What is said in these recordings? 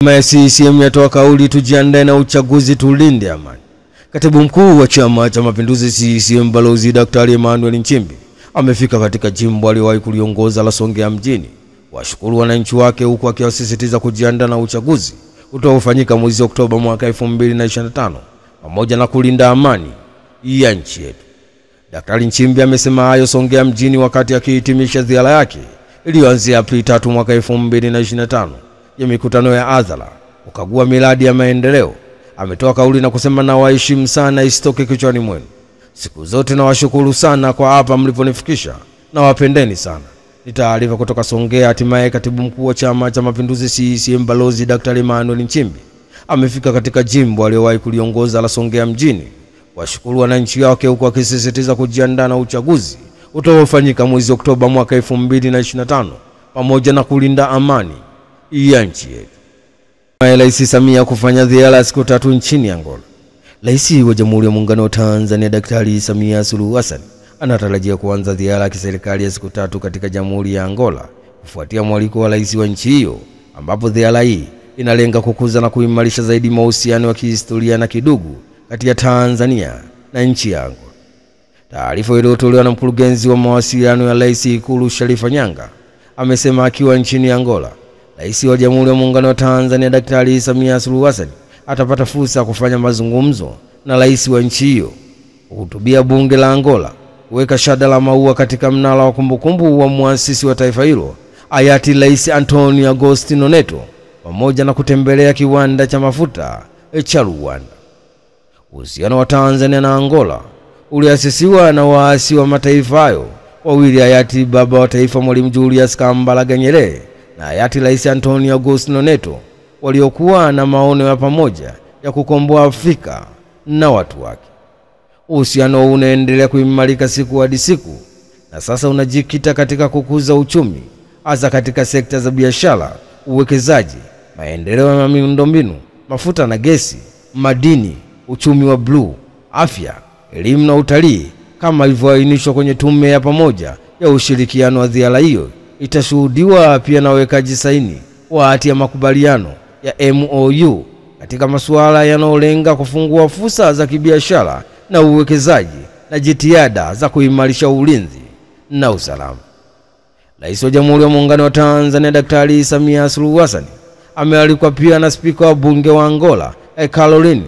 CCM yatoa kauli tujiandae na uchaguzi tulinde amani. Katibu mkuu wa Chama cha Mapinduzi CCM Balozi Daktari Emmanuel Nchimbi amefika katika jimbo aliyowahi kuliongoza la Songea mjini washukuru wananchi wake huku akiwasisitiza kujiandaa na uchaguzi utakaofanyika mwezi Oktoba mwaka 2025 pamoja na kulinda amani ya nchi yetu. Daktari Nchimbi amesema hayo Songea mjini wakati akihitimisha ziara yake iliyoanzia Aprili 3 mwaka 2025 ya mikutano ya hadhara kukagua miradi ya maendeleo. Ametoa kauli na kusema, na waheshimu sana, isitoke kichwani mwenu. Siku zote na washukuru sana kwa hapa mliponifikisha na wapendeni sana. Ni taarifa kutoka Songea. Hatimaye katibu mkuu wa Chama cha Mapinduzi CCM Balozi Daktari Emmanuel Nchimbi amefika katika jimbo aliyowahi kuliongoza la Songea mjini washukuru wananchi wake huku akisisitiza kujiandaa na uchaguzi utakaofanyika mwezi Oktoba mwaka 2025 pamoja na kulinda amani ya nchi yetu. Rais Samia kufanya ziara siku 3 nchini Angola. Rais wa Jamhuri ya Muungano wa Tanzania Daktari Samia Suluhu Hassan anatarajia kuanza ziara ya kiserikali ya siku 3 katika Jamhuri ya Angola kufuatia mwaliko wa rais wa nchi hiyo, ambapo ziara hii inalenga kukuza na kuimarisha zaidi mahusiano ya kihistoria na kidugu kati ya Tanzania na nchi ya Angola. Taarifa iliyotolewa na mkurugenzi wa mawasiliano ya Rais Ikulu Sharifa Nyanga amesema akiwa nchini Angola, Rais wa Jamhuri ya Muungano wa Tanzania Daktari Samia Suluhu Hassan atapata fursa ya kufanya mazungumzo na rais wa nchi hiyo, kuhutubia bunge la Angola, kuweka shada la maua katika mnara wa kumbukumbu wa muasisi wa taifa hilo hayati Rais Antonio Agostino Neto, pamoja na kutembelea kiwanda cha mafuta cha Rwanda. Uhusiano wa Tanzania na Angola uliasisiwa na waasi wa mataifa hayo wawili, hayati baba wa taifa Mwalimu Julius Kambarage Nyerere na hayati Rais Antonio Agostino Neto, waliokuwa na maono ya pamoja ya kukomboa Afrika na watu wake. Uhusiano unaendelea kuimarika siku hadi siku na sasa unajikita katika kukuza uchumi, hasa katika sekta za biashara, uwekezaji, maendeleo ya miundombinu, mafuta na gesi, madini, uchumi wa bluu, afya, elimu na utalii, kama ilivyoainishwa kwenye tume ya pamoja ya ushirikiano wa ziara hiyo. Itashuhudiwa pia na wekaji saini wa hati ya makubaliano ya MOU katika masuala yanayolenga kufungua fursa za kibiashara na uwekezaji na jitihada za kuimarisha ulinzi na usalama. Rais wa Jamhuri ya Muungano wa Tanzania Daktari Samia Suluhu Hassan amealikwa pia na spika wa bunge wa Angola Caroline,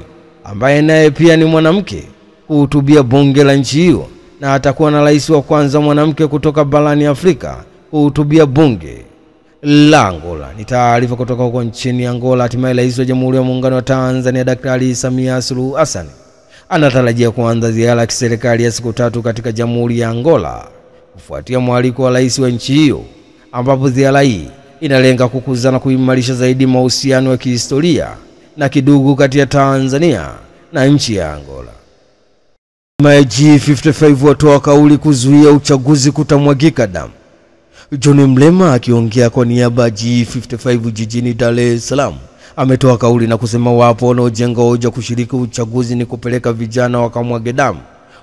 ambaye naye pia ni mwanamke, kuhutubia bunge la nchi hiyo, na atakuwa na rais wa kwanza mwanamke kutoka barani Afrika kuhutubia bunge la Angola. Ni taarifa kutoka huko nchini Angola. Hatimaye Rais wa Jamhuri ya Muungano wa Tanzania Daktari Samia Suluhu Hassan anatarajia kuanza ziara ya kiserikali ya siku 3 katika Jamhuri ya Angola kufuatia mwaliko wa rais wa nchi hiyo, ambapo ziara hii inalenga kukuza na kuimarisha zaidi mahusiano ya kihistoria na kidugu kati ya Tanzania na nchi ya Angola. G55 watoa kauli kuzuia uchaguzi kutamwagika damu. John Mlema akiongea kwa niaba ya G55 jijini Dar es Salaam ametoa kauli na kusema wapo wanaojenga hoja kushiriki uchaguzi ni kupeleka vijana wakamwage damu,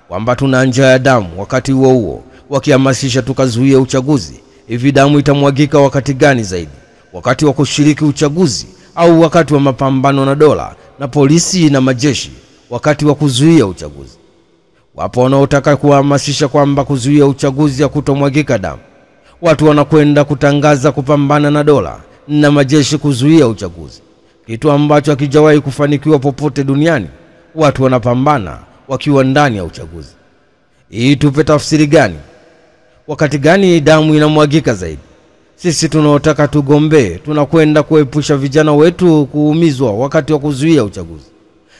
kwamba tuna njaa ya damu, wakati huo huo wakihamasisha tukazuia uchaguzi. Hivi damu itamwagika wakati gani zaidi? Wakati wa kushiriki uchaguzi au wakati wa mapambano na dola na polisi na majeshi, wakati wa kuzuia uchaguzi? Wapo wanaotaka kuhamasisha kwamba kuzuia uchaguzi ya kutomwagika damu. Watu wanakwenda kutangaza kupambana na dola na majeshi kuzuia uchaguzi, kitu ambacho hakijawahi kufanikiwa popote duniani. Watu wanapambana wakiwa ndani ya uchaguzi. Hii tupe tafsiri gani? Wakati gani damu inamwagika zaidi? Sisi tunaotaka tugombee tunakwenda kuepusha vijana wetu kuumizwa wakati wa kuzuia uchaguzi.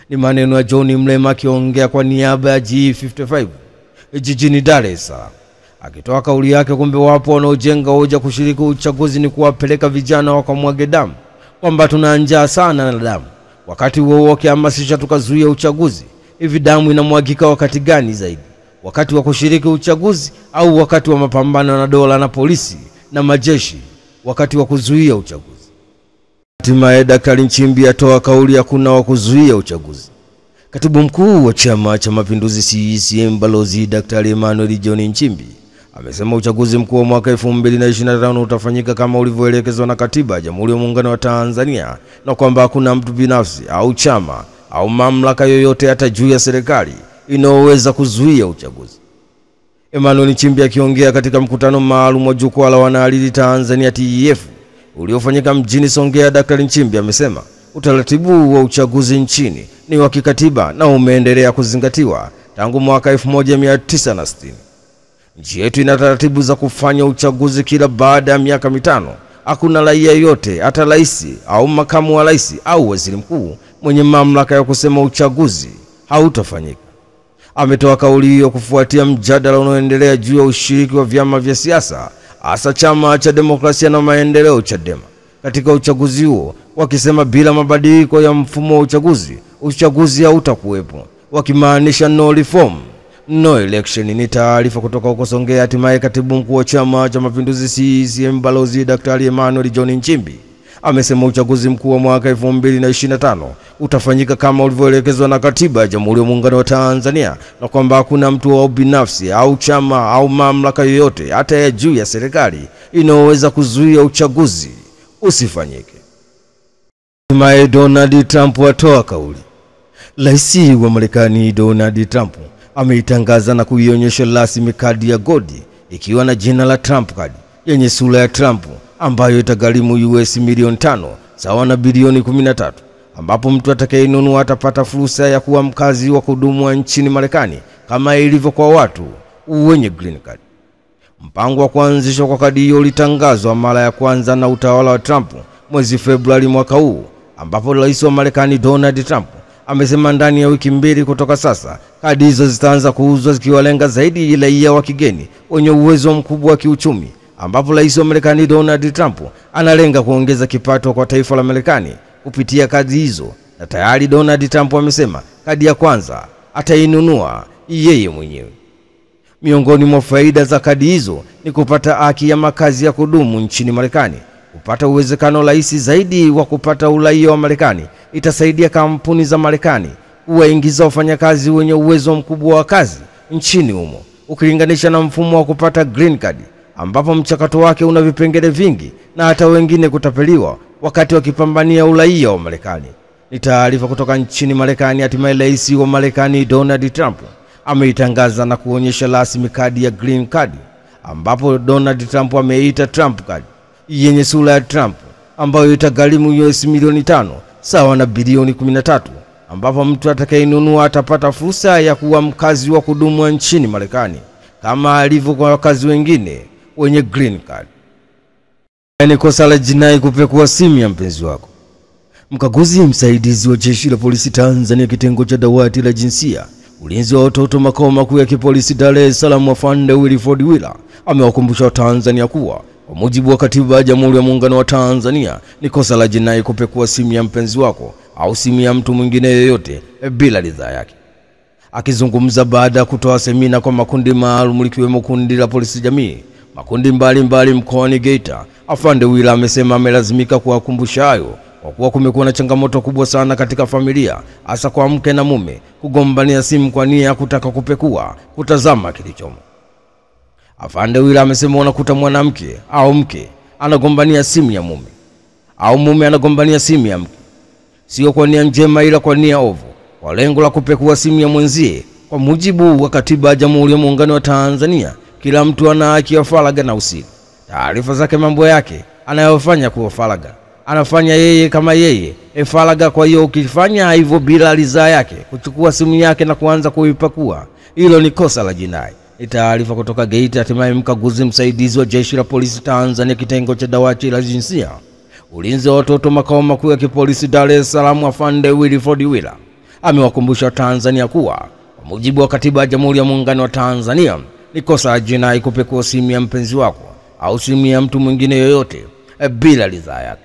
Ni maneno ya John Mlema akiongea kwa niaba ya G55 jijini Dar es Salaam, akitoa kauli yake. Kumbe wapo wanaojenga hoja kushiriki uchaguzi ni kuwapeleka vijana wakamwage damu, kwamba tuna njaa sana na damu, wakati huo wakihamasisha tukazuia uchaguzi. Hivi damu inamwagika wakati gani zaidi? Wakati wa kushiriki uchaguzi au wakati wa mapambano na dola na polisi na majeshi, wakati wa kuzuia uchaguzi? Hatimaye Daktari Nchimbi atoa kauli ya kuna wa kuzuia uchaguzi. Katibu mkuu wa Chama cha Mapinduzi CCM Balozi Daktari Emmanuel John Nchimbi amesema uchaguzi mkuu wa mwaka 2025 utafanyika kama ulivyoelekezwa na katiba ya Jamhuri ya Muungano wa Tanzania, na kwamba hakuna mtu binafsi au chama au mamlaka yoyote hata juu ya serikali inayoweza kuzuia uchaguzi. Emmanuel Nchimbi akiongea katika mkutano maalum wa jukwaa la wanahariri Tanzania TEF uliofanyika mjini Songea, Dr. Nchimbi amesema utaratibu wa uchaguzi nchini ni wa kikatiba na umeendelea kuzingatiwa tangu mwaka 1960. Nchi yetu ina taratibu za kufanya uchaguzi kila baada ya miaka 5. Hakuna raia yote, hata rais au makamu wa rais au waziri mkuu, mwenye mamlaka ya kusema uchaguzi hautafanyika. Ametoa kauli hiyo kufuatia mjadala unaoendelea juu ya ushiriki wa vyama vya siasa, hasa Chama cha Demokrasia na Maendeleo Chadema, katika uchaguzi huo, wakisema bila mabadiliko ya mfumo wa uchaguzi, uchaguzi hautakuwepo, wakimaanisha no reform no election. Ni taarifa kutoka huko Songea. Hatimaye katibu mkuu wa Chama cha Mapinduzi CCM Balozi Dr. Emmanuel John Nchimbi amesema uchaguzi mkuu wa mwaka 2025 utafanyika kama ulivyoelekezwa na katiba ya Jamhuri ya Muungano wa Tanzania, na kwamba hakuna mtu au binafsi au chama au mamlaka yoyote hata ya juu ya serikali inayoweza kuzuia uchaguzi usifanyike. Hatimaye Donald Trump atoa kauli. Rais wa Marekani Donald Trump ameitangaza na kuionyesha rasmi kadi ya godi ikiwa na jina la Trump card yenye sura ya Trump ambayo itagharimu US milioni 5 sawa na bilioni 13, ambapo mtu atakayenunua atapata fursa ya kuwa mkazi wa kudumu nchini Marekani kama ilivyo kwa watu wenye green card. Mpango wa kuanzishwa kwa kadi hiyo ulitangazwa mara ya kwanza na utawala wa Trump mwezi Februari mwaka huu, ambapo rais wa Marekani Donald Trump amesema ndani ya wiki 2 kutoka sasa kadi hizo zitaanza kuuzwa zikiwalenga zaidi raia wa kigeni wenye uwezo mkubwa wa kiuchumi, ambapo rais wa Marekani Donald Trump analenga kuongeza kipato kwa taifa la Marekani kupitia kadi hizo. Na tayari Donald Trump amesema kadi ya kwanza atainunua yeye mwenyewe. Miongoni mwa faida za kadi hizo ni kupata haki ya makazi ya kudumu nchini Marekani, kupata uwezekano rahisi zaidi wa kupata uraia wa Marekani, itasaidia kampuni za Marekani kuwaingiza wafanyakazi wenye uwezo mkubwa wa kazi nchini humo, ukilinganisha na mfumo wa kupata green card ambapo mchakato wake una vipengele vingi na hata wengine kutapeliwa wakati wakipambania uraia wa Marekani. Ni taarifa kutoka nchini Marekani. Hatimaye rais wa Marekani Donald Trump ameitangaza na kuonyesha rasmi kadi ya green card, ambapo Donald Trump ameita Trump card yenye sura ya Trump ambayo itagharimu US milioni 5 sawa na bilioni 13, ambapo mtu atakayenunua atapata fursa ya kuwa mkazi wa kudumu nchini Marekani kama alivyo kwa wakazi wengine wenye green card. Ni kosa la jinai kupekua simu ya mpenzi wako. Mkaguzi msaidizi wa Jeshi la Polisi Tanzania kitengo cha dawati la jinsia, ulinzi wa watoto, makao makuu ya kipolisi Dar es Salaam, Afande Wilford Willa amewakumbusha Tanzania kuwa kwa mujibu wa katiba ya Jamhuri ya Muungano wa Tanzania ni kosa la jinai kupekua simu ya mpenzi wako au simu ya mtu mwingine yeyote bila ridhaa yake. Akizungumza baada ya kutoa semina kwa makundi maalum likiwemo kundi la polisi jamii, makundi mbalimbali mkoani Geita, Afande Willa amesema amelazimika kuwakumbusha hayo kwa kuwa kumekuwa na changamoto kubwa sana katika familia, hasa kwa mke na mume kugombania simu kwa nia ya kutaka kupekua, kutazama kilichomo. Afande Willa amesema unakuta mwanamke au mke anagombania simu ya mume au mume anagombania simu ya mke, sio kwa nia njema ila kwa nia ovu, kwa lengo la kupekua simu ya mwenzie. Kwa mujibu wa katiba ya Jamhuri ya Muungano wa Tanzania, kila mtu ana haki ya faragha na usiri. Taarifa zake, mambo yake anayofanya kuwa faragha, anafanya yeye kama yeye faragha. Kwa hiyo ukifanya hivyo bila ridhaa yake, kuchukua simu yake na kuanza kuipakua, hilo ni kosa la jinai. Ni taarifa kutoka Geita. Hatimaye mkaguzi msaidizi wa Jeshi la Polisi Tanzania kitengo cha dawati la jinsia, ulinzi wa watoto, makao makuu ya kipolisi Dar es Salaam, Afande Wilford Willa amewakumbusha Tanzania kuwa kwa mujibu wa katiba ya Jamhuri ya Muungano wa Tanzania ni kosa la jinai kupekua simu ya mpenzi wako au simu ya mtu mwingine yoyote bila ridhaa yake.